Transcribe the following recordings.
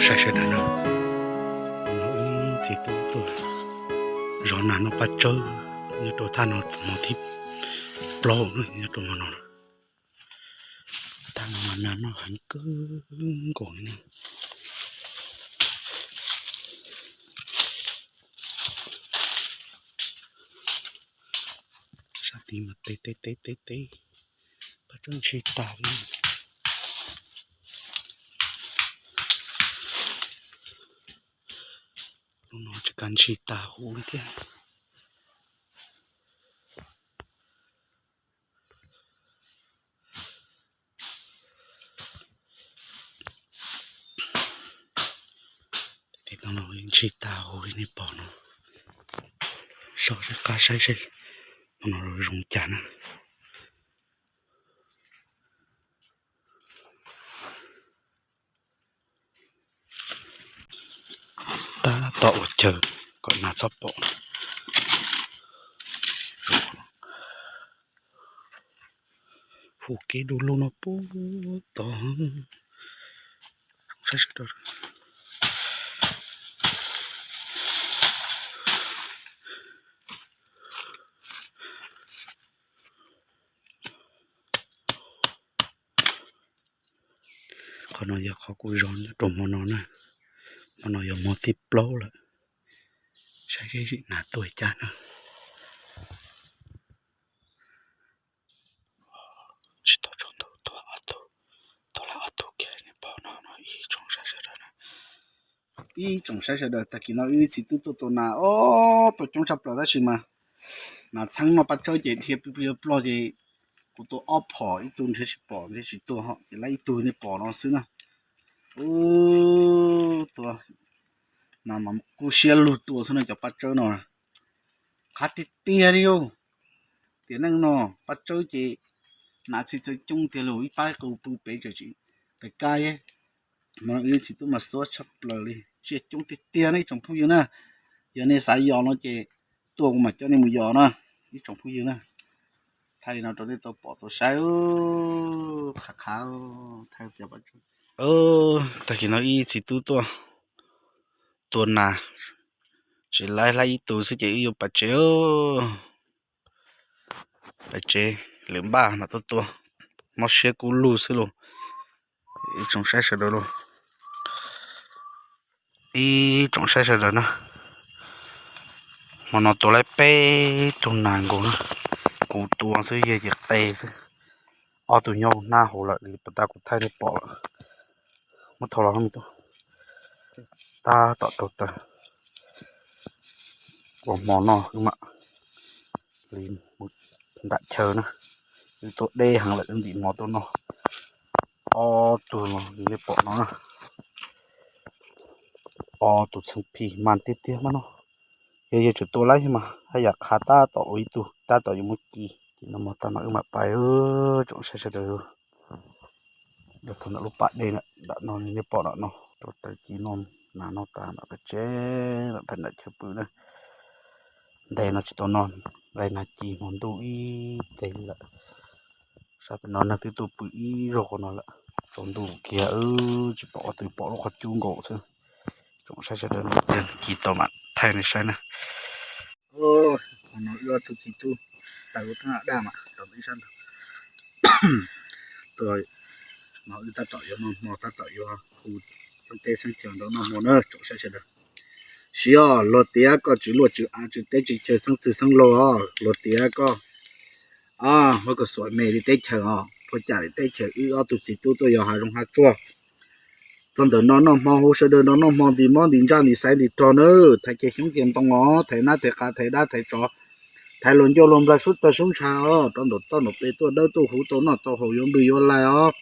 Saib sawv daws na, wb txiv tub tuaj zov nas noj paj tsawb nyob rau thaj no, hmo thib plaub nyob rau hmo no. Thaj no mas nas noj heev kawg nkaus li na. Sab tid mas teb teb teb teb teb, paj tsawb ntshis tag li. Lub no tsis kav ntshis tag huv li thiab. Tej no los ntshis tag huv li nej pom no. Sau seb qab saib seb hmo no zoo cas na. Tab tom ua chaw kom nas txhob pom. Hu kev du lug no puag tod. Qhov no yog qhov kuv zov nyob rau hmo no na. Hmo no yog hmo thib plaub lawm. Saib seb zim nas tuaj cas na. Tsis tau tsaus ntuj, tuag ob tug, tuag lawm ob tug kiag, nej pom no no ib tsoom saib sawv daws na. Ib tsoom saib sawv daws, tag kis no wb txiv tub tuaj tua nas, o, tua coob tshaj plaws tab sis mas nas txheeb noj paj tsawb ces dhia plog ces kuv tua ob phom, ib tug nrhiav tsis pom nrhiav tsis tuag ho ces lawv ib tug nej pom no xwb na. Ub, tua nas mas kub siab lug tua xwb no cov paj tsawb no. Qab tiag tiag li lauj. Tiam neej no paj tsawb ces nas txi txawv coob tiag lauj, ib pab qw pw pem tseem tsis pes kab. Hmo no wb txiv tub mas xuab tshaj plaws li, tsiaj coob tiag tiag ne ib tsoom phooj ywg na. Yog nej xav yos no ces tuaj kuv mam coj nej mus yos na ib tsoom phooj ywg na. Thaij li no rau nej tau pom tau saib. Qhav qhav thaij. Tag kis no wb txiv tub tuaj tua nas, tsis laib hlab ib tug xwb ces wb yuav pais tsev. Pais tsev, lwm npaj mam tuaj tua, mob siab kub lug xwb lauj. Ib tsoom saib sawv daws lauj, ib tsoom saib sawv daws na, hmo no tua laib peb tug nas nkaus na, kuv tua xwb yog ces qe xwb, ob tug nyob hnab hauv lawm li puas tab kuv thaij nej pom lawm. Muab thau los tuaj, tab tom tau taws. Ua hmo no wb mam li mus nram chaw na, wb tuaj deb heev lawm wb ntim hmo tuaj noj. Ob tug no nej pom no na, ob tug txheeb phij mas tiag tiag mas no. Yog yog tseem tua laib thiab mas haj yam qhav tab tom ua ib tug tab tom yuav muab ci. Ces no mog tag mas wb mam pais, tsoom saib sawv daws. Txog ntawm lub pas dej nram no nej pom nram no, rau taws ci no, nas noj tas mam pais tsev, mam pais nram chaw pw na. Ntev no tsis tau noj nqaij nag ci hmo ntuj ib teg lawm. Sab pem no neeg twb tuaj pw ib zaug qhov no lawm, tsaus ntuj kiag wb tsis pom, ua tw pom lub qhov cub nkaus xwb. Tsoom saib sawv daws, ci tau mam thaij nej saib na. Qhov no wb ob tug txiv tub taws ua thab daj mas rau ib sab ntawd. Tus no wb tab tom yuav noj hmo, tab tom yuav hu xeeb teb xeeb chaw ntawd noj hmo na tsoom saib sawv daws. Siv os, luag tias koj tswv luaj tswv av tswv teb tswv chaw xeeb txwg xeeb laug os, luag tias koj, a, ua kom xuam me li teb chaws os, phua cam li teb chaws, wb ob tug txiv tub tuaj yos hav zoov hav tsuag. Txog ntawm no noj hmo hu sawv daws no noj hmo ntim mob ntim ntsaj ntim xaiv ntim rog na, thaiv kiag xyoob kiag ntoo os, thaiv nab thaiv qav thaiv dab thaiv tsov, thaiv luag ncauj luag nplaig sub tawg sub ntsha os, rov ntaum toj ntaum pes tuaj dawb tuaj huv tau noj tau haus yuav npwg yuav lais os.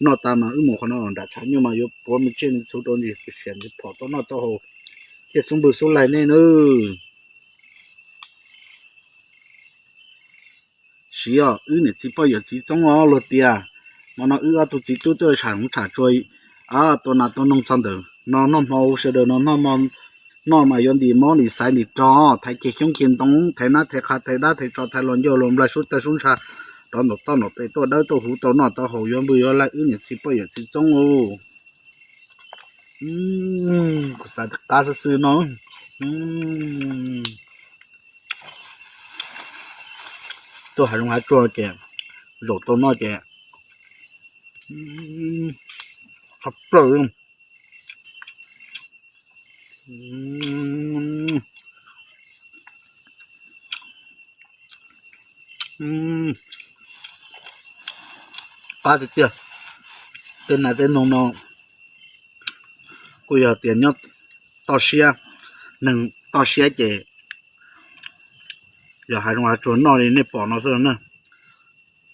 Noj tas mas wb mus qhov no nram tshav nyuj mas yuav puav me tsiaj me txhu rau ntim siam ntim phom tau noj tau haus thiaj xub npwg xub lais nej nawb. Siv os, wb niam txiv poj yawm txiv txoob os, luag tias hmo no wb ob tug txiv tub tuaj tsham hmoov tsham tsuag, tua nas tua noog txog ntawm no noj hmo hu sawv daws no noj mas yuav ntim mob ntim xaiv ntim rog, thaiv kiag xyoob kiag ntoo, thaiv nab thaiv qav thaiv dab thaiv tsov thaiv luag ncauj luag nplaig sub tawg sub ntsha, rov ntaum toj ntaum pes tuaj dawb tuaj huv tau noj tau haus yuav npwg yuav lais wb niam txiv poj yawm txiv txoob os. Kuv xav qab xwb xwb no. Tuaj hav zoov hav tsuag ces zaum tau noj ces qab plaws. Qab tiag tiag. Tej nas tej noog no kuj yog tias nyob toj siab, neeg toj siab ces yog hav zoov hav tsuag noj li nej pom no xwb na.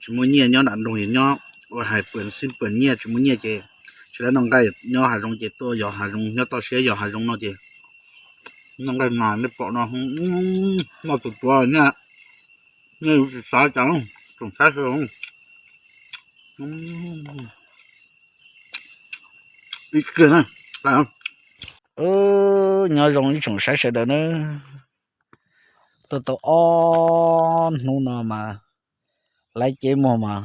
Tsis muaj nyiaj nyob nram nroog, nyob ua hais puas xib puas nyiaj tsis muaj nyiaj ces tsis lab noj nqaij. Nyob hav zoov ces tuaj yos hav zoov, nyob toj siab yos hav zoov no ces noj nqaij mas nej pom no. Noj tus tuav na, nej tsis xav cas, tsoom saib sawv daws. Ib kiag na. Nyob zoo ib tsoom saib sawv daws na, tuaj tau ob hnub no mas laib ceb muag mas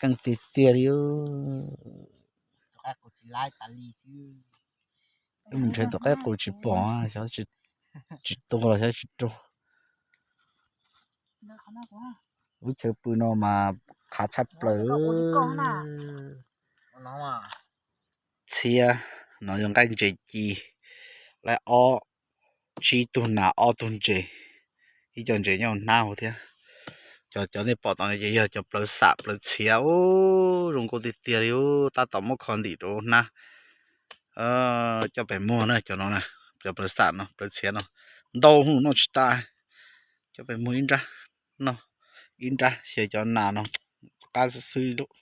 keej tiag tiag li. Wb mus nrhiav tus qaib qus tsis pom, xyov tsis tuag los xyov tsis raug. Lub chaw pw no mas qhav tshaj plaws. Txhiab no yog nqaij ntses ci, laib ob, tsib tug nas ob tug ntses, ib co ntses nyob hnab hauv thiab. Cov, cov nej pom tom no ces yog cov plawv xam plawv txhiav, ub, zoo nkauj tiag tiag li, ub, tab tom muab kho ntim rau hnab coj pem muag na, cov no na, cov plawv xam no, plawv txhiav no, ntau hwv noj tsis tas, coj pem muag ib nrab, noj ib nrab xyaw cov nas no, qab xwb xwb lub.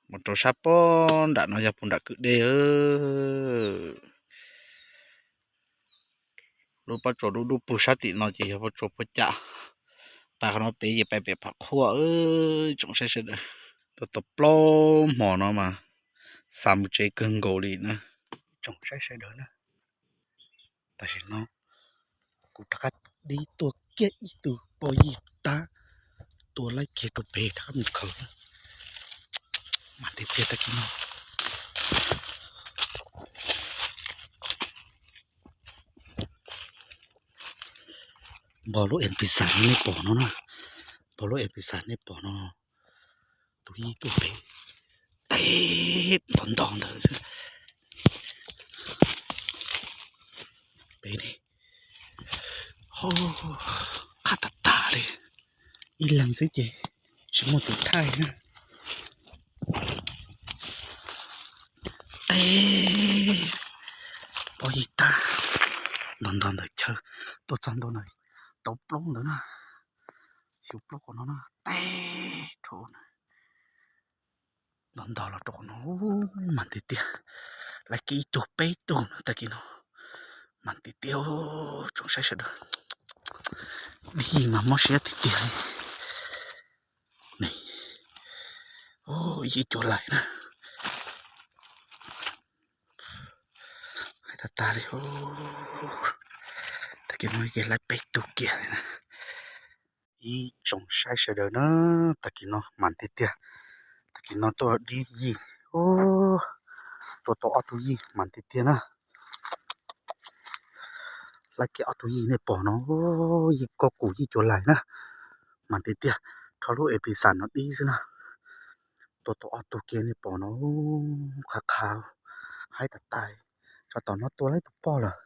Mus rau sab pob nram no yog puag nram kwj dej. Lub pob tsuas dub dub puag sab tim no ces yog pob tsuas puag cam. Pab qhov no pem ces pais pem Pham Qhuaj, tsoom saib sawv daws. Tuaj tau plaub hmo no mas xav mus tsev kawg nkaus li na, tsoom saib sawv daws na. Tam sim no kuv rov qab dib tuaj kiag ib tug poj yig tab, tua laib kiag rau pem rov qab mus khaws. Mas tiag tiag tag kis no. Npog lub N P C no nej pom no na, npog lub N P C nej pom no, tus yij tuaj pem, teb ntog ntog ntawd xwb. Pem ne, qab tag tag li, ib leeg xwb ces tsis muaj tus thaij na. Teb, poj yig tag, ntog ntog ntawm chaw, tuaj txog ntua ntawm tauv plaub ntawd na, xyuv plaub qhov no na, teb rau na, ntog ntog los rau qhov no, mas tiag tiag, laib kiag ib tug peb tug no tag kis no, mas tiag tiag, tsoom saib sawv daws, dib yij mas mob siab tiag tiag li. Ib cuag lais na, tag tag li, tag kis no ces laib peb tug kiag li na. Ib tsoom saib sawv daws na, tag kis no mas tiag tiag, tag kis no tuaj dib yij, tua tau ob tug yij mas tiag tiag na. Laib kiag ob tug yij nej pom no, yij kob kus yij cuag lais na, mas tiag tiag, rho lub A P xam no dib xwb na. Tua tau ob tug kiag nej pom no, qhav qhav, haib tas tas. Tsov tom no tua laib tus poj lawm,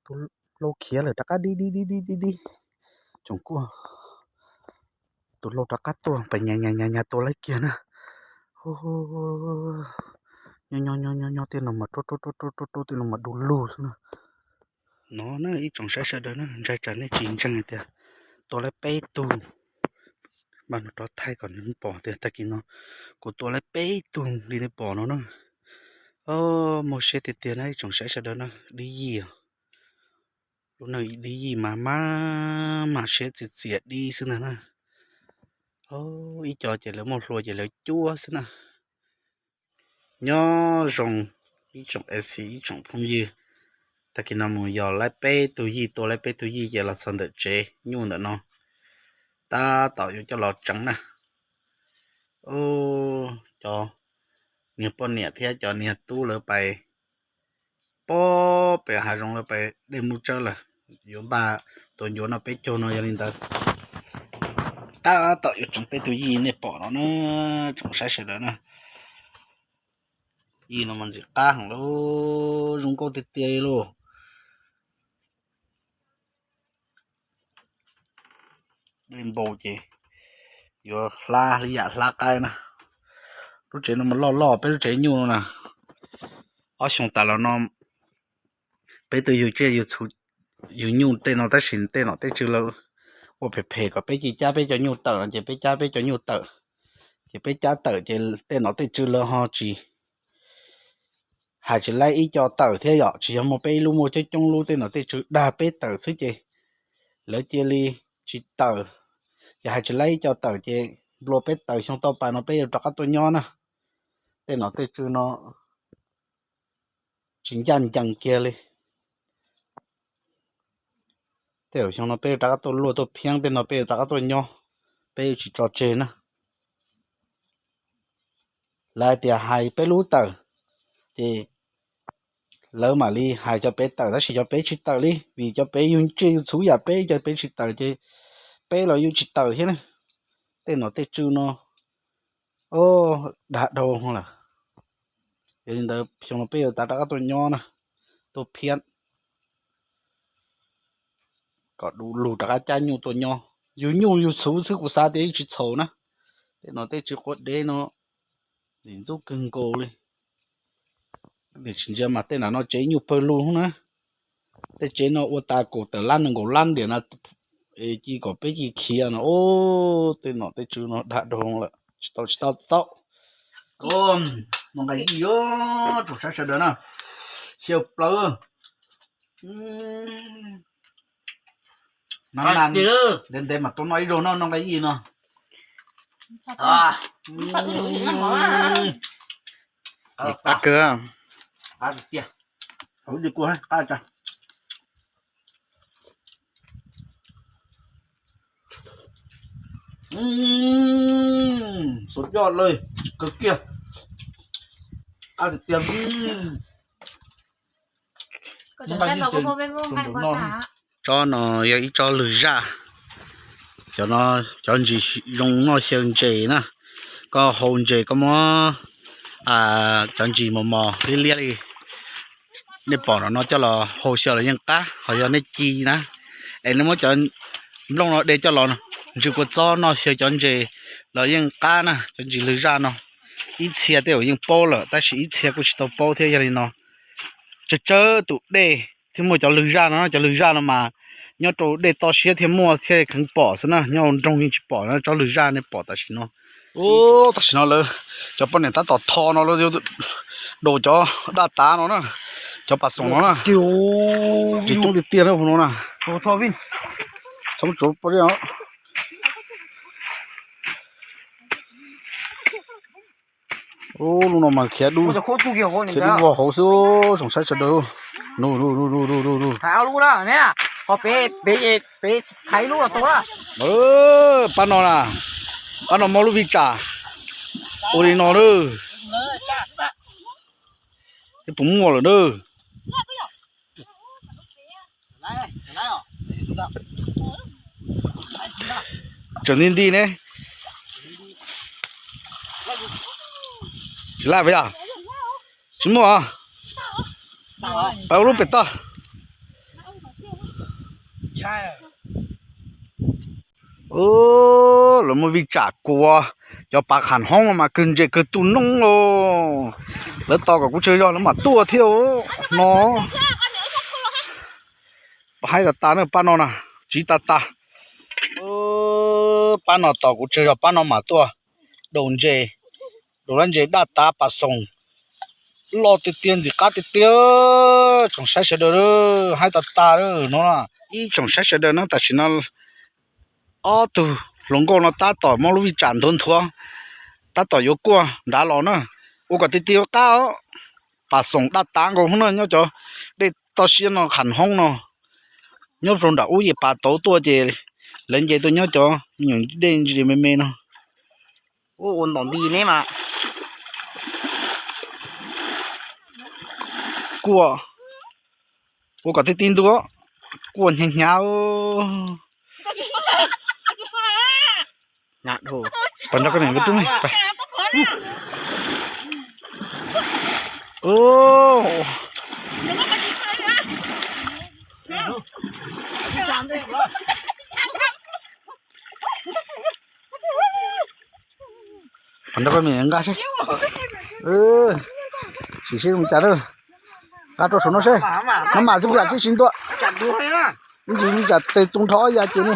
tus laus khiav lawm rov qab dib dib dib dib dib dib. Tsoom kuj, tus laus rov qab tuaj pem nyas nyas nyas nyas tua laib kiag na. Nyob nyob nyob nyob nyob tej no mas ruaj ruaj ruaj ruaj ruaj ruaj, tej no mas du lug xwb na. No na ib tsoom saib sawv daws na, ntshai tsam nej tsis ntseeg tias tua laib peb tug. Mas nws rov thaij kom nws pom tias tag kis no kuv tua laib peb tug li nej pom no na. Mob siab tiag tiag na ib tsoom saib sawv daws na, dib yij os. Lub neej dib yij mas maj mam siab txias txias dib xwb ntag na. Ib co ces lawv muaj hlua ces lawv cuab xwb na. Nyob zoo ib tsoom A C ib tsoom phooj ywg, tag kis no mus yos laib peb tug yij, tua laib peb tug yij ces los txog ntawm tsev nyuj ntawm no, tab tom yuav coj los tseev na. Cov niag poj niam thiab cov niag tub lawv pais pog pem hav zoov lawv pais dej mub tsawb lawm, yuav npaj tua ncuav noj peb caug no. Yog li ntawd tab tom yuav tseev peb tug yij nej pom no na, tsoom saib sawv daws na. Yij no mas ntxim qab heev lauj, zoo nkauj tiag tiag li lauj. Dej npau ces yuav hlab li yam hlab qaib na. Lub tsev no mas loj loj peb lub tsev nyuj no na. Ob xyoo tas los no peb twb yug tsiaj yug txhu yug nyuj tej no tab sis tej nom tej tswv lawv ua phem phem kom peb cia cab peb cov nyuj tawm no ces peb cab peb cov nyuj tawm. Ces peb cab tawm ces tej nom tej tswv lawv ho tsis hais tsis laib ib co tawm thiab yom, tsis yog muaj peb ib lub, muaj coob coob lub, tej nom tej tswv dag peb tawm xwb ces lawv cia li tsis tawm. Ces hais tsis laib ib co tawm ces nplua peb taws, xyoo tau pas no peb yuav rov qab tuaj nyob na. Tej nom tej tswv no tsis ncaj ncees kiag li. Tej zaum xyoo no peb yuav rov qab tuaj luaj tuaj phiab, tej no peb yuav rov qab tuaj nyob, peb yuav tsis tso tseg na. Lawv hais tias hais peb lub tawm, ces lawv mam li hais cov pem tawm, tab sis cov pem tsis tawm li, vim cov pem yug tsiaj yug txhu yam peb, cov pem tsis tawm ces peb los yuav tsis tawm thiab na. Tej nom tej tswv no dag dhau lawm. Yog li ntawd xyoo no peb yuav rov qab tuaj nyob na, tuaj phiab kom du lug rov qab cab nyuj tuaj nyob. Yug nyuj yug txhuv xwb kuv xav tias yeej tsis txhaum na. Tej nom tej tswv quav dev no ntxim ntxub kawg nkaus li. Tsis ntsia mas tej nam no tsev nyuj pawg lug na. Tej tsev no ua tas kaum tawm lab nees nkaum lab diam na, ci kom peb ci khiav no. Tej nom tej tswv no dag dhau lawm, tsis tau tsis tau tau. Noj nqaij yij, tsoom saib sawv daws na, xyaw plaws. Ntev ntev mas tuaj noj ib zaug no, noj nqaij yij no. Qab kawg. Suav yoj lawm, kawg kiag. Qab tiag tiag. Tsob no yog ib tsob lwg zaj. Cov no cov ntsis zoo noj xyaw ntses na. Koj hau ntses koj muab cov ntsis mos mos liab liab li nej pom no coj los hau xyaw los yeej qab, ho yog nej ci na, es nej muab cov nplooj no de coj los ntsw kua txob noj xyaw cov ntses los yeej qab na. Cov ntsis lwg zaj no ib txhia tej zaum yeej paub lawm tab sis ib txhia kuj tsis tau paub thiab. Yog li no tsawg tsawg tus dej thiaj muaj cov lwg zaj no, cov lwg zaj no mas nyob rau dej toj siab thiaj muaj thiaj kheev pom xwb na, nyob hauv nroog yeej tsis pom na. Tsob lwg zaj nej pom tam sim no, tam sim no lawv cov poj niam tab tom tho no lawv daus cov daj tav no na, cov pas xoom no na. Tsis coob tiag tiag na no na. Lub no mas khiav dub, khiav dub vog hauv xwb, tsoom saib sawv daws. Pab no na, pab no muaj lub vij tsam ua li no na. Puas muaj lawm na? Tseem nti nti ne. Tsis laj puas yog? Tsis muaj. Pab ua lub pem toj. Lawv muaj vij tsam kuas, cov pas kham hoob mas kawg ntses kawg tu noob os. Lawv tos kom kuv tsawg zog lawv mam tuaj thiab no. Haib tas tas na pab no na, tsiv tas tas. Pab no tos kuv tsawg zog pab no mam tuaj daus ntses, daus lab ntses daj tav pas xoom loj tiag tiag ntxim qab tiag tiag. Tsoom saib sawv daws, haib tas tas no. Ib tsoom saib sawv daws no tam sim no ob tug hluas nkauj no tab tom muab lub vij tsam nthuav nthuav, tab tom yuav kuaj nrad los na. Ua kom tiag tiag qab os. Pas xoom daj tav nkaus hoob na, nyob cov dej toj siab no kham hoob no, nyob rau nram ub yej pas tauv tuaj ces lawv nce tuaj nyob cov me nyuam dej ntsis me me no. Ua ntom nti ne mas. kuaj, ua kom tib tib ntua, kuaj hnyav hnyav. Pab nrog koj niam nkawd rub me. Pab nrog koj niam nqa seb. Sim seb zoo cas na. Nqa rau saum no seb. Maj mam xwb, kuv yam tsis sim ntua. Ib ntsis me cas tes tu nrho ob ya ces ne.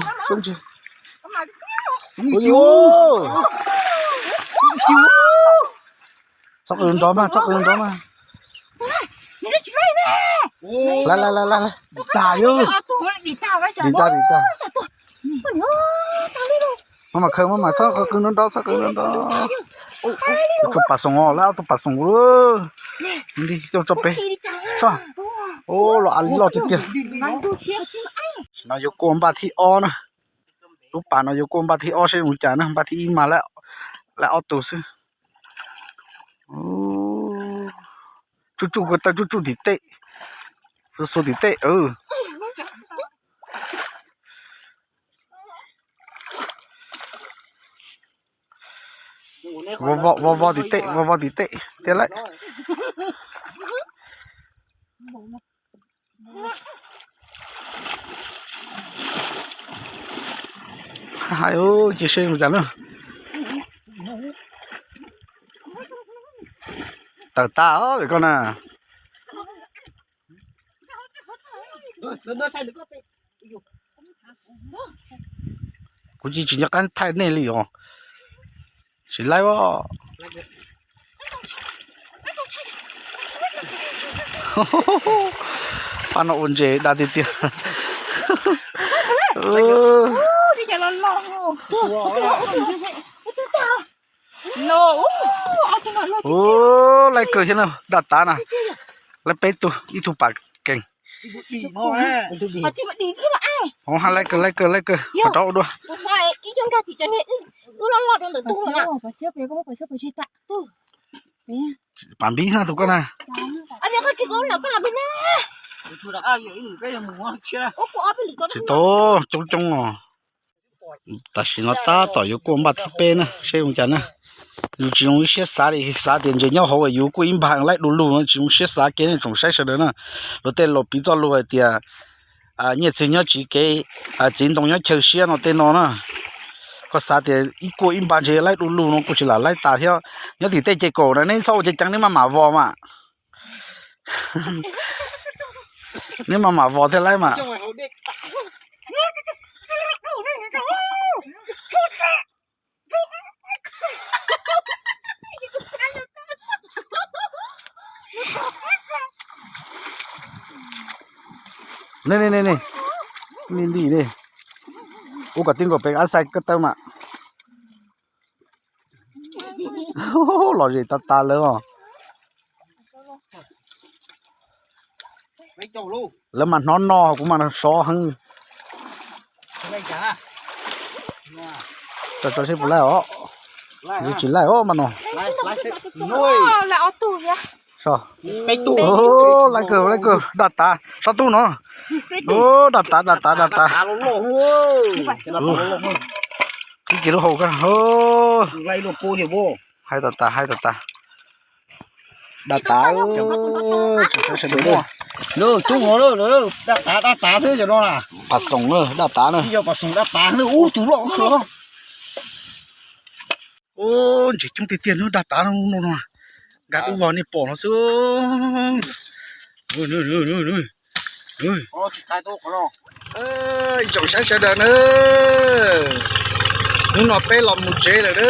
Txhob qw nrov mas, txhob qw nrov mas. Lawv, lawv, lawv, lawv. Dim tag, dim tag, dim tag. Maj mam khaws, maj mam, txhob qw nrov nrov, txhob qw nrov nrov. Tus pas xoom os, lawv ob tug pas xoom. Li coj tso pem. Soj. Ub, los a li loj tiag tiag. Tam sim no yuav kuaj npaj thib ob na. Lub pas no yuav kuaj npaj thib ob seb zoo cas na, npaj thib ib mas lawv ob tug xwb. Tsuj tsuj ko taw, tsuj tsuj tim tej, xuas xuas tim tej. Vov vov tim tej, vov vov tim tej tiag lauj. Hais cia seb zoo cas na. Tawm tas os koj na. Kuv tsis, tsis nco qab thaij nej li os. Sim laib os. Pab no ua ntses dag tiag tiag. Ub, laib kawg thiab na, daj tav na. Laib peb tug, ib tug pas keeg. Ub, hais laib kawg, laib kawg, laib kawg, qhov rau ua dua. Pas npib na tus koj na. Tsis tau, coob coob os. Tam sim no tab tom yuav kuaj npaj thib peb na, seb zoo cas na. Yus tsis zoo ib siab xav li, xav tias ntses nyob hauv yus kuaj ib npag laib du lug no, tsis zoo siab xav kiag nej tsoom saib sawv daws na. Luag tej laus piv txoj lus hais tias nyiaj txiag nyob tsiv kev, txiv ntoo nyob chaw siab no tej no na. Koj xav tias ib kuaj ib npag ntses laib du lug no kuj tsis lam laib tas thiab. Nyob tim tej ces kaum na, neb txhob ua ceev ceev, neb maj mam vos mas. Neb maj mam vos thiaj laib mas. Ne ne ne ne, li li ne, ua kom tij nkaus pem ab xais ko taw mas. Los zem tas tas lawm os. Lawv mas hnov no kuv mas sov heev. Tso tso seb puas laij os. Yus tsis laij os mas no. Laij kawg laij kawg daj tav, sob tub no. Daj tav daj tav daj tav. Ib ce lub hau ko. Hais tas tas hais tas tas. Daj tav. Daj tav daj tav xwb cov no na. Pas xoom na, daj tav na. Ub, tus loj kawg. Ub, ntses coob tiag tiag na, daj tav no no. Nkag dub vog nej pom no xwb. Ib tsoom saib sawv daws na, hnub no peb los mus tsev lawm na.